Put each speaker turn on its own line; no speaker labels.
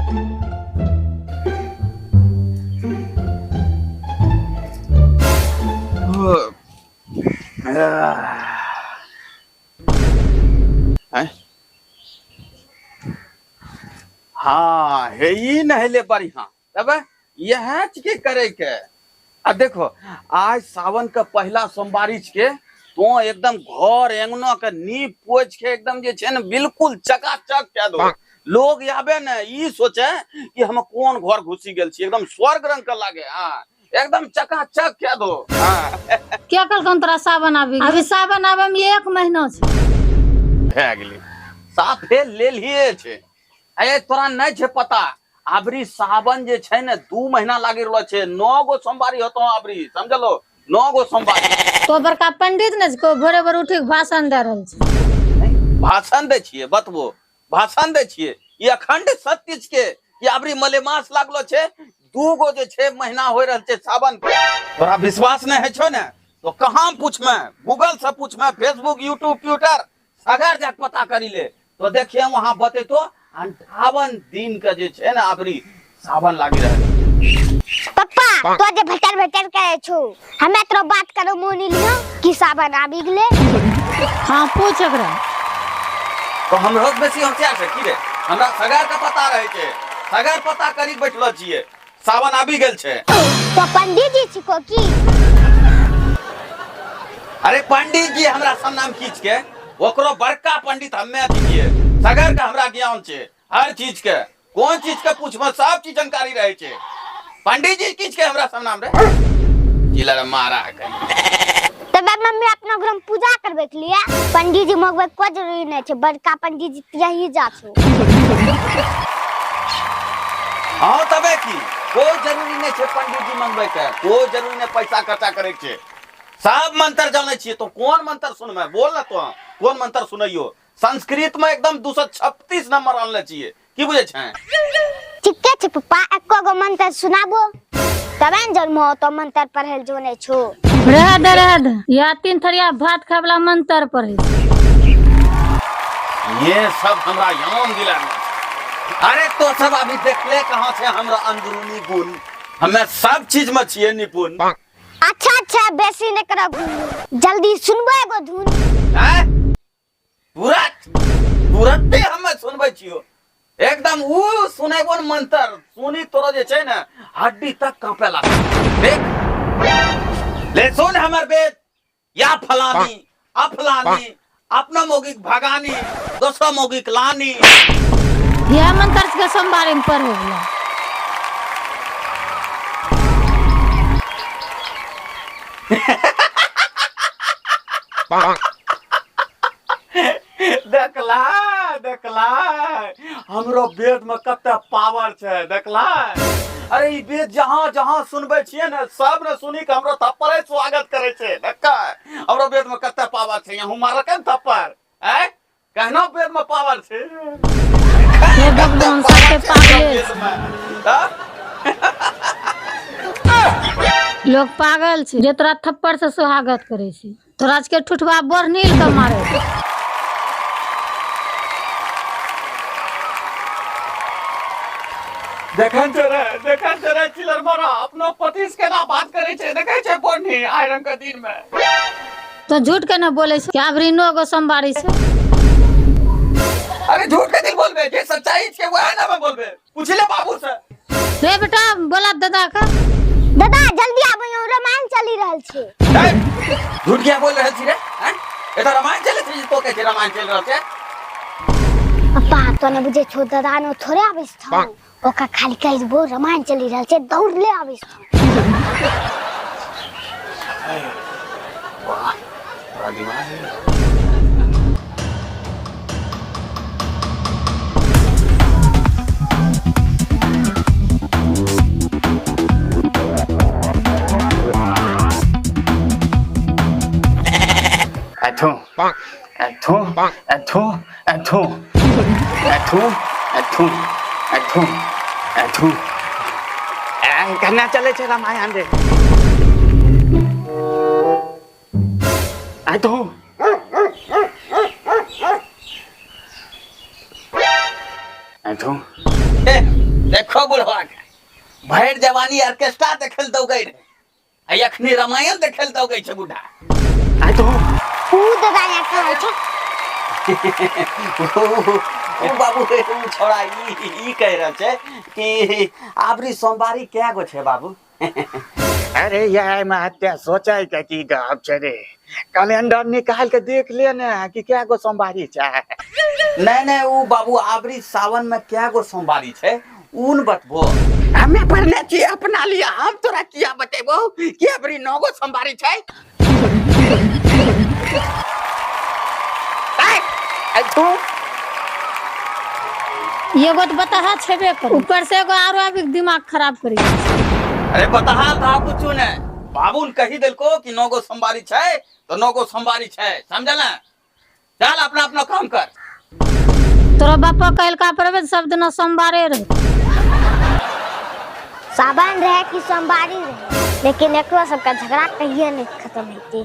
आँय? हाँ हे ई नहेले बढ़िया तब इएह छिके करे के। आ देखो आज सावन के पहला सोमवारी छिके, तो एकदम घर अंगना के नीप पोछ के एकदम जे छै ने बिल्कुल चकाचक कए दो। लोग आबे ने ई सोचे कि हम कोन घर घुसी गेल छी, एकदम स्वर्ग रंग के लागे। हाँ एकदम चकाचक कए दो। हाँ
क्या कहलकन तोरा सावन आबी? अभी सावन आबे में 1 महीना छै।
भए गेलै, साफे लेलिए छै। अरे तोरा नहीं छै पता, अबरी सावन जे छै ने 2 महीना लागि रहलो छै, 9 गो सोमवारी होतो अबरी, समझलो? 9 गो सोमवारी।
तो बड़का पंडित ने को भोरे भोर उठी के भाषण दे रहल छै।
भाषण दै छियै, बतबो भाषण दै छियै। ई अखंड सत्य छिकै कि अबरी मलेमास लागलो छै, 2 गो जे छै महीना हो रहल छै सावन के। तोरा विश्वास नहीं है छौ ने तो कहाँ पूछमे, गूगल से पूछमे, फेसबुक यूट्यूब ट्विटर सगर जाके पता करी ले, तो देखिए वहां बतेतो 58 दिन के जे छै ने अबरी सावन लागि रहल।
पप्पा तो जे भटर भटर करे छौ, हमे तोरा बात करो मोनी लियो कि सावन आबि गेलै।
हाँ पूछ एकरा।
तो हमरो से बेसी होशियार छै की रे? हमरा सगर के पता रहे छै, सगर पता करी बैठलो छियै, सावन आबि गेल छै।
तो पंडित जी छिको की?
अरे पंडित जी हमरा सामना में खींच के, ओकरो बड़का पंडित हमे छियै, सगर के हमरा ज्ञान छै हर चीज के, कोन चीज के पूछबो सब चीज जानकारी रहे छै। पंडित जी किछ के हमरा सामना में रे चिलर मारा के।
तब मम्मी अपना घर में पूजा करबे के लिए पंडित जी मंगबे कोई जरूरी नहीं छै, बड़का पंडित जी यही जा छो।
हाँ तबे की कोई जरूरी नहीं छै पंडित जी मंगबे के, कोई जरूरी नहीं पैसा खर्चा करे के, सब मंत्र जाने छियै। तो कोन मंत्र सुनबे बोल ना, तो कोन मंत्र सुनैयो? संस्कृत में एकदम 236 नंबर आनले छियै, की बुझै छै?
ठीके छै पप्पा, एको गो मंत्र सुनाबो तबे ने जन्म हो तो मंत्र पढ़े जो नहीं छो।
रह दे रह दे, या 3 थरिया भात खाए वाला मंत्र पढ़े।
ये सब हमरा याम दिला। अरे तो सब अभी देखले कहाँ छै हमरा अंदरूनी गुण, हमें सब चीज में छियै निपुण।
अच्छा अच्छा बेसी नहीं करब, जल्दी सुनबो एगो धुन।
हैं? तुरंत तुरंते हमें सुनबै छियो एकदम, ऊ सुनेबो न मंत्र सुनी तोरा जे छै ने हड्डी तक कांपे लागत। देख ले सुन हमर बेद, या फलानी अफलानी अपना मौगिक भगानी दोसरा मौगिक लानी।
यह मंत्र के सोमवारी में पढ़े वाला।
देखला देखला हमरो वेद में कते पावर छै, देखला? अरे ई वेद जहाँ जहाँ सुनबै छियै ने सब ने सुनी के हमरो थप्पड़े स्वागत करे छै। देखा हमरो वेद में कते पावर छै, यहाँ मारलकै ने थप्पड़, आँय कहना वेद में पावर छै।
हे भगवान, सबके पागले
वेद में, हाँ?
लोग पागल छै जे तोरा थप्पड़ से स्वागत करे छै, तोरा के ठुठवा बड़ नील के मारे छै।
देखन चोरे, देखन चोरे चिलर मारा अपनो पति से केना बात करे छै, देखै छै बोनी आयरन के दिन में।
तो झूठ के ना बोले छै, क्या अबरी 9 गो सोमवारी छै?
अरे झूठ के दिल बोलबे, जे सच्चाई छै वह ना मैं बोलबे, पूछ ले बाबू से।
रे बेटा बोला दादा का।
दादा जल्दी आबो, यहाँ रामायण चली रहल छै।
ए, झूठ क्या बोल रहल छी रे? हैं? ए तो रामायण चले छै, तो कहै छै रामायण चल रहल छै।
पप्पा तो ने बुझे छो दादा ने थोड़े आबै छौ, ओका खाली कहि देबो रामायण चली रहल छै, दौड़ ले आबै छौ।
वाह, बड़ा दिमाग है।
एथो एथो एथो एथो एथो एथो एथो एथो ए कन्ना चले छै रामायण रे। एथो एथो
देखो बुढ़वा के भरि जवानी ऑर्केस्ट्रा देखल दौगै रहे आ अखनी रामायण देखल दौगै छै बुढ़ा।
आ थू।
ऊ दादा यहाँ कहाँ छै?
ओ बाबू, ओ छोड़ा ई कहि रहल छै कि आबरी सोमवारी कै गो छै बाबू?
अरे यार, में हत्या सोचे के की गप छै रे? कैलेंडर निकाल के देख ले ने कि कै गो सोमवारी छै।
नहीं नहीं, ओ बाबू, आबरी सावन में कै गो सोमवारी छै ऊ न बतबो। हमे पढ़ने छियै अपना लिए, हम तोरा किया बतेबो कि आबरी 9 गो सोमवारी छै?
थू।
एगो तो बताहा छेबे कर, ऊपर से एगो आरो आबि के दिमाग खराब करी।
अरे बताहा था कुछ ने, बाबू ने कही देलको कि 9 गो सोमवारी छै तो 9 गो सोमवारी छै, समझल ना? चल अपना अपना काम कर।
तोरा बापा कहलका पर सब दिना सोमवारे रहे।
सावन रहे कि सोमवारी रहे, लेकिन एकरो सबका झगड़ा कहिए नहीं खत्म होते।